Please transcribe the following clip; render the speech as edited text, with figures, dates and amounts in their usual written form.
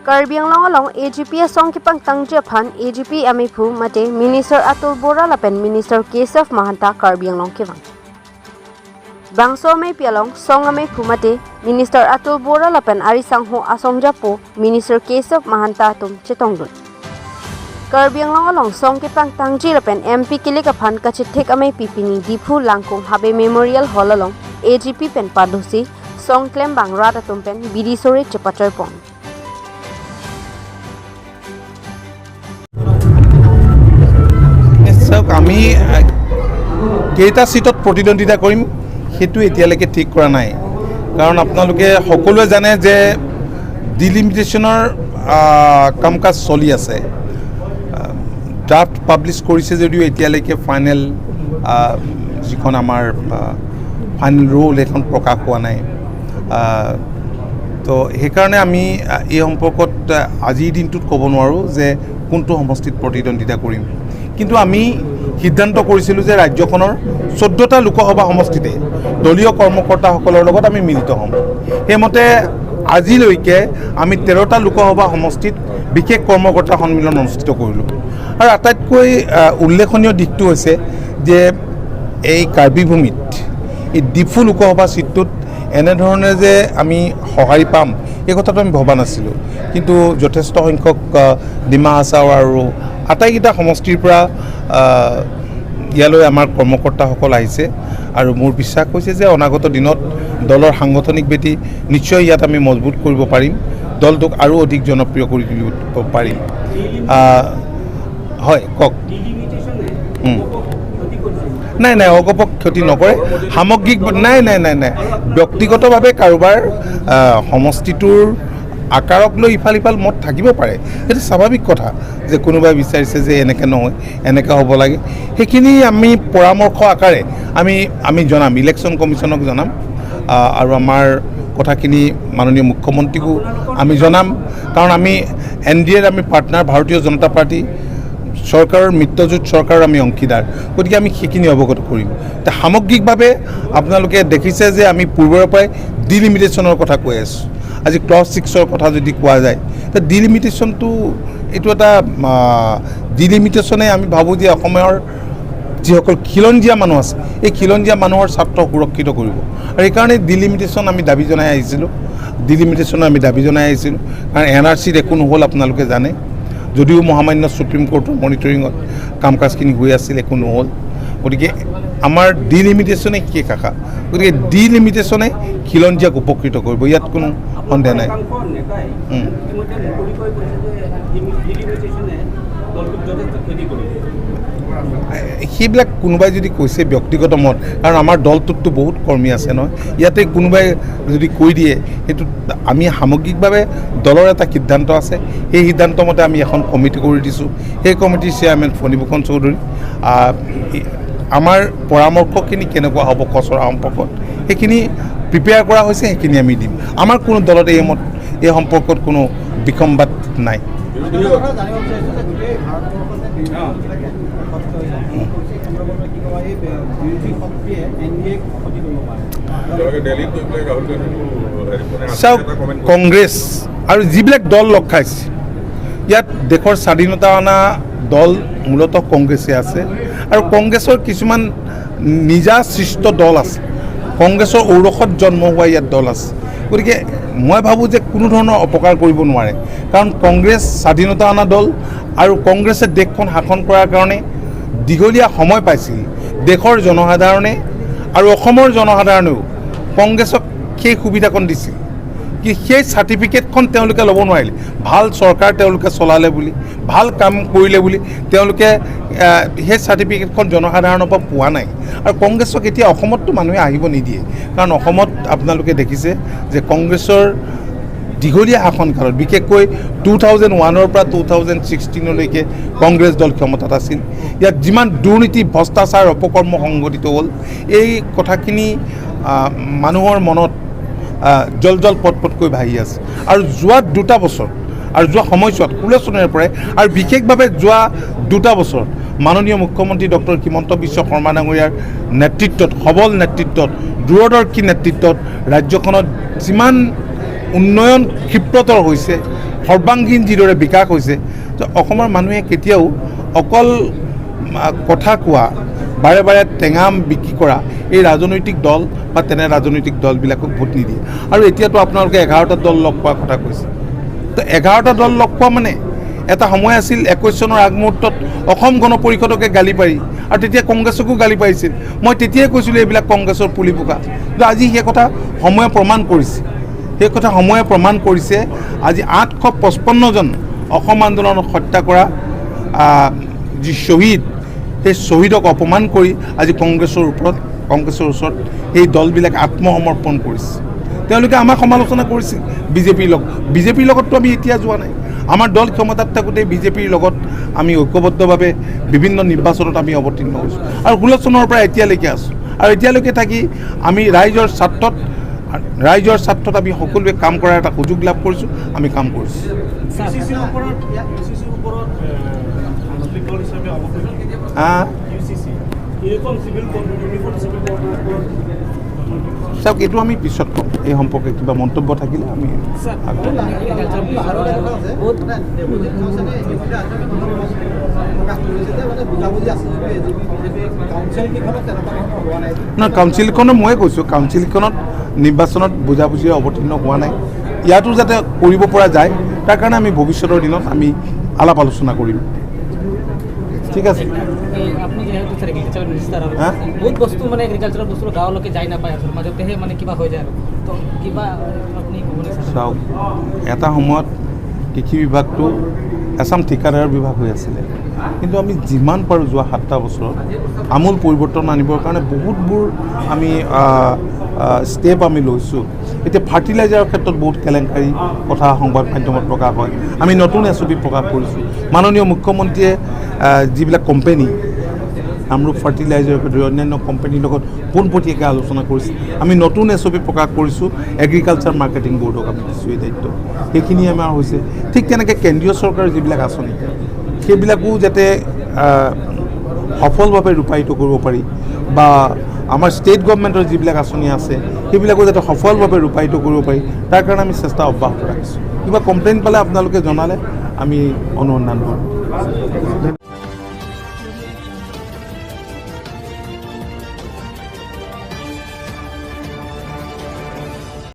Karbi Anglong along AGP song kipang tangja phan AGP amiphu mate Minister Atul Bora lapen Minister Keshav Mahanta Karbi Anglong kewang. Bangso ame pialong song ame phu mate Minister Atul Bora lapen ari sangho asongja po Minister Keshav Mahanta tum chetongdun. Karbi Anglong along song kipang tangji lapen MP kilik phan kachithek ame pipini Diphu Langkung Habe Memorial Hall along AGP pen padosi song klem bang rat atum pen bidi sore chepachoi pon. চাওক, আমি কেইটা চিটত প্ৰতিদ্বন্দ্বিতা কৰিম সেইটো এতিয়ালৈকে ঠিক কৰা নাই, কাৰণ আপোনালোকে সকলোৱে জানে যে ডিলিমিটেশ্যনৰ কাম কাজ চলি আছে। ড্ৰাফ্ট পাব্লিছ কৰিছে যদিও এতিয়ালৈকে ফাইনেল যিখন আমাৰ ফাইনেল ৰোল সেইখন প্ৰকাশ হোৱা নাই। তো সেইকাৰণে আমি এই সম্পৰ্কত আজিৰ দিনটোত ক'ব নোৱাৰোঁ যে কোনটো সমষ্টিত প্ৰতিদ্বন্দ্বিতা কৰিম। কিন্তু আমি সিদ্ধান্ত কৰিছিলোঁ যে ৰাজ্যখনৰ 14টা লোকসভা সমষ্টিতে দলীয় কৰ্মকৰ্তাসকলৰ লগত আমি মিলিত হ'ম। সেইমতে আজিলৈকে আমি 13টা লোকসভা সমষ্টিত বিশেষ কৰ্মকৰ্তা সন্মিলন অনুষ্ঠিত কৰিলোঁ। আৰু আটাইতকৈ উল্লেখনীয় দিশটো হৈছে যে এই কাৰ্বি ভূমিত এই ডিফু লোকসভা চিটটোত এনেধৰণে যে আমি সঁহাৰি পাম এই কথাটো আমি ভবা নাছিলোঁ। কিন্তু যথেষ্ট সংখ্যক ডিমা হাছাও আৰু আটাইকেইটা সমষ্টিৰ পৰা ইয়ালৈ আমাৰ কৰ্মকৰ্তাসকল আহিছে আৰু মোৰ বিশ্বাস হৈছে যে অনাগত দিনত দলৰ সাংগঠনিক ভেটি নিশ্চয় ইয়াত আমি মজবুত কৰিব পাৰিম, দলটোক আৰু অধিক জনপ্ৰিয় কৰি তুলিব পাৰিম। হয়, কওক। নাই নাই, অগপক ক্ষতি নকৰে। সামগ্ৰিক নাই নাই নাই নাই, ব্যক্তিগতভাৱে কাৰোবাৰ সমষ্টিটোৰ আকাৰক লৈ ইফাল সিফাল মত থাকিব পাৰে, সেইটো স্বাভাৱিক কথা যে কোনোবাই বিচাৰিছে যে এনেকৈ নহয় এনেকৈ হ'ব লাগে। সেইখিনি আমি পৰামৰ্শ আকাৰে আমি আমি জনাম, ইলেকশ্যন কমিশ্যনক জনাম আৰু আমাৰ কথাখিনি মাননীয় মুখ্যমন্ত্ৰীকো আমি জনাম। কাৰণ আমি এন ডি এৰ আমি পাৰ্টনাৰ, ভাৰতীয় জনতা পাৰ্টী চৰকাৰৰ মিত্ৰজোঁট চৰকাৰৰ আমি অংশীদাৰ, গতিকে আমি সেইখিনি অৱগত কৰিম। এতিয়া সামগ্ৰিকভাৱে আপোনালোকে দেখিছে যে আমি পূৰ্বৰে পৰাই ডিলিমিটেশ্যনৰ কথা কৈ আছোঁ। আজি ক্লজ 6ৰ কথা যদি কোৱা যায়, তে ডিলিমিটেশ্যনটো এইটো এটা ডিলিমিটেশ্যনে আমি ভাবোঁ যে অসমৰ যিসকল খিলঞ্জীয়া মানুহ আছে এই খিলঞ্জীয়া মানুহৰ স্বাৰ্থ সুৰক্ষিত কৰিব আৰু সেইকাৰণে ডিলিমিটেশ্যন আমি দাবী জনাই আহিছিলোঁ, ডিলিমিটেশ্যনৰ আমি দাবী জনাই আহিছিলোঁ। কাৰণ এন আৰ চিত একো নহ'ল, আপোনালোকে জানে, যদিও মহামান্য সুপ্ৰিম কোৰ্টৰ মনিটৰিঙত কাম কাজখিনি হৈ আছিল, একো নহ'ল। গতিকে আমাৰ ডিলিমিটেশ্যনে শেষ আশা, গতিকে ডিলিমিটেশ্যনে খিলঞ্জীয়াক উপকৃত কৰিব, ইয়াত কোনো সন্দেহ নাই। সেইবিলাক কোনোবাই যদি কৈছে ব্যক্তিগত মত, কাৰণ আমাৰ দলটোততো বহুত কৰ্মী আছে নহয়, ইয়াতে কোনোবাই যদি কৈ দিয়ে সেইটো আমি সামগ্ৰিকভাৱে দলৰ এটা সিদ্ধান্ত আছে, সেই সিদ্ধান্ত মতে আমি এখন কমিটি কৰি দিছোঁ। সেই কমিটিৰ চেয়াৰমেন ফণীভূষণ চৌধুৰী। আমাৰ পৰামৰ্শখিনি কেনেকুৱা হ'ব খচৰা সম্পৰ্কত সেইখিনি প্ৰিপেয়াৰ কৰা হৈছে, সেইখিনি আমি দিম। আমাৰ কোনো দলত এই মত এই সম্পৰ্কত কোনো বিসম্বাদ নাই। চাওক, কংগ্ৰেছ আৰু যিবিলাক দল লগ খাইছে ইয়াত দেশৰ স্বাধীনতা অনা দল মূলতঃ কংগ্ৰেছে আছে আৰু কংগ্ৰেছৰ কিছুমান নিজা সৃষ্ট দল আছে, কংগ্ৰেছৰ ঔৰসত জন্ম হোৱা ইয়াত দল আছে। গতিকে মই ভাবোঁ যে কোনো ধৰণৰ অপকাৰ কৰিব নোৱাৰে, কাৰণ কংগ্ৰেছ স্বাধীনতা অনা দল আৰু কংগ্ৰেছে দেশখন শাসন কৰাৰ কাৰণে দীঘলীয়া সময় পাইছিল। দেশৰ জনসাধাৰণে আৰু অসমৰ জনসাধাৰণেও কংগ্ৰেছক সেই সুবিধাকণ দিছিল কি সেই চাৰ্টিফিকেটখন তেওঁলোকে ল'ব নোৱাৰিলে। ভাল চৰকাৰ তেওঁলোকে চলালে বুলি, ভাল কাম কৰিলে বুলি তেওঁলোকে সেই চাৰ্টিফিকেটখন জনসাধাৰণৰ পৰা পোৱা নাই। আৰু কংগ্ৰেছক এতিয়া অসমততো মানুহে আহিব নিদিয়ে, কাৰণ অসমত আপোনালোকে দেখিছে যে কংগ্ৰেছৰ দীঘলীয়া শাসনকালত বিশেষকৈ 2001ৰ পৰা 2016লৈকে কংগ্ৰেছ দল ক্ষমতাত আছিল। ইয়াত যিমান দুৰ্নীতি, ভ্ৰষ্টাচাৰ, অপকৰ্ম সংঘটিত হ'ল, এই কথাখিনি মানুহৰ মনত জল জল পটপটকৈ ভাহি আছে। আৰু যোৱা দুটা বছৰ আৰু যোৱা সময়ছোৱাত 16 চনৰে পৰাই আৰু বিশেষভাৱে যোৱা দুটা বছৰত মাননীয় মুখ্যমন্ত্ৰী ডক্টৰ হিমন্ত বিশ্ব শৰ্মা ডাঙৰীয়াৰ নেতৃত্বত, সবল নেতৃত্বত, দূৰদৰ্শী নেতৃত্বত ৰাজ্যখনত যিমান উন্নয়ন ক্ষিপ্ৰতৰ হৈছে, সৰ্বাংগীন যিদৰে বিকাশ হৈছে, তো অসমৰ মানুহে কেতিয়াও অকল কথা কোৱা, বাৰে বাৰে টেঙা বিক্ৰী কৰা এই ৰাজনৈতিক দল বা তেনে ৰাজনৈতিক দলবিলাকক ভোট নিদিয়ে। আৰু এতিয়াতো আপোনালোকে 11টা দল লগ পোৱাৰ কথা কৈছে। তো 11টা দল লগ পোৱা মানে এটা সময় আছিল 21 চনৰ আগমুহূৰ্তত অসম গণ পৰিষদকে গালি পাৰি, আৰু তেতিয়া কংগ্ৰেছকো গালি পাৰিছিল। মই তেতিয়াই কৈছিলোঁ এইবিলাক কংগ্ৰেছৰ পুলি পোকা। কিন্তু আজি সেই কথা সময়ে প্ৰমাণ কৰিছে, সেই কথা সময়ে প্ৰমাণ কৰিছে। আজি 855জন অসম আন্দোলনত হত্যা কৰা যি শ্বহীদ, সেই শ্বহীদক অপমান কৰি আজি কংগ্ৰেছৰ ওচৰত সেই দলবিলাক আত্মসমৰ্পণ কৰিছে। তেওঁলোকে আমাক সমালোচনা কৰিছিল বিজেপিৰ লগত। বিজেপিৰ লগততো আমি এতিয়া যোৱা নাই। আমাৰ দল ক্ষমতাত থাকোঁতে বিজেপিৰ লগত আমি ঐক্যবদ্ধভাৱে বিভিন্ন নিৰ্বাচনত আমি অৱতীৰ্ণ হৈছোঁ আৰু 16 চনৰ পৰা এতিয়ালৈকে আছোঁ। আৰু এতিয়ালৈকে থাকি আমি ৰাইজৰ স্বাৰ্থত আমি সকলোৱে কাম কৰাৰ এটা সুযোগ লাভ কৰিছোঁ, আমি কাম কৰিছোঁ। ইউচিচিৰ ওপৰত ইউচিচিৰ ওপৰত আঞ্চলিক দল হিচাপে অৱগত। হা। UCC, Uniform Civil কোডৰ ওপৰত। চাওক, এইটো আমি পিছত ক'ম। এই সম্পৰ্কে কিবা মন্তব্য থাকিলে আমি আগবঢ়াম। আৰু এটা কথা আছে, মানে দেৱজিৎ হাউচেনে ইতিমধ্যে আজি প্ৰকাশ কৰিছে যে মানে বুজাবুজি আছে যদিও এজিপি বিজেপি কাউন্সিল কেইখনত তেনেকুৱা ধৰণৰ হোৱা নাই। নহয়, কাউন্সিলখনত ময়ে কৈছোঁ, কাউন্সিলখনত নিৰ্বাচনত বুজাবুজিৰে অৱতীৰ্ণ হোৱা নাই। ইয়াতো যাতে কৰিব পৰা যায়, তাৰ কাৰণে আমি ভৱিষ্যতৰ দিনত আমি আলাপ আলোচনা কৰিম। ঠিক আছে। এই আপুনি যিহেতু স্যাৰ এগ্ৰিকালচাৰ মিনিষ্টাৰ আৰু হা? বহুত বস্তু মানে এগ্ৰিকালচাৰৰ বস্তু গাঁৱলৈকে যাই নাপায় আৰু মাজতেহে মানে কিবা হৈ যায় আৰু তো কিবা আপুনি ক'ব নেকি স্যাৰ? চাওক, এটা সময়ত কৃষি বিভাগটো এচাম ঠিকাদাৰৰ বিভাগ হৈ আছিলে। কিন্তু আমি যিমান পাৰোঁ যোৱা 7টা বছৰত আমূল পৰিৱৰ্তন আনিবৰ কাৰণে বহুতবোৰ আমি ষ্টেপ আমি লৈছোঁ। এতিয়া ফাৰ্টিলাইজাৰৰ ক্ষেত্ৰত বহুত কেলেংকাৰী কথা সংবাদ মাধ্যমত প্ৰকাশ হয়। আমি নতুন এছঅ'পি প্ৰকাশ কৰিছোঁ। মাননীয় মুখ্যমন্ত্ৰীয়ে যিবিলাক কোম্পেনী, কামৰূপ ফাৰ্টিলাইজাৰকে ধৰি অন্যান্য কোম্পানীৰ লগত পোনপটীয়াকৈ আলোচনা কৰিছে। আমি নতুন এছঅ'পি প্ৰকাশ কৰিছোঁ। এগ্ৰিকালচাৰ মাৰ্কেটিং বৰ্ডক আমি দিছোঁ এই দায়িত্ব। সেইখিনি আমাৰ হৈছে। ঠিক তেনেকৈ কেন্দ্ৰীয় চৰকাৰৰ যিবিলাক আঁচনি, সেইবিলাকো যাতে সফলভাৱে ৰূপায়িত কৰিব পাৰি বা আমাৰ ষ্টেট গভমেণ্টৰ যিবিলাক আঁচনি আছে, সেইবিলাকো যাতে সফলভাৱে ৰূপায়িত কৰিব পাৰি, তাৰ কাৰণে আমি চেষ্টা অব্যাহত ৰাখিছোঁ। কিবা কমপ্লেইন পালে আপোনালোকে জনালে আমি অনুসন্ধান কৰিম।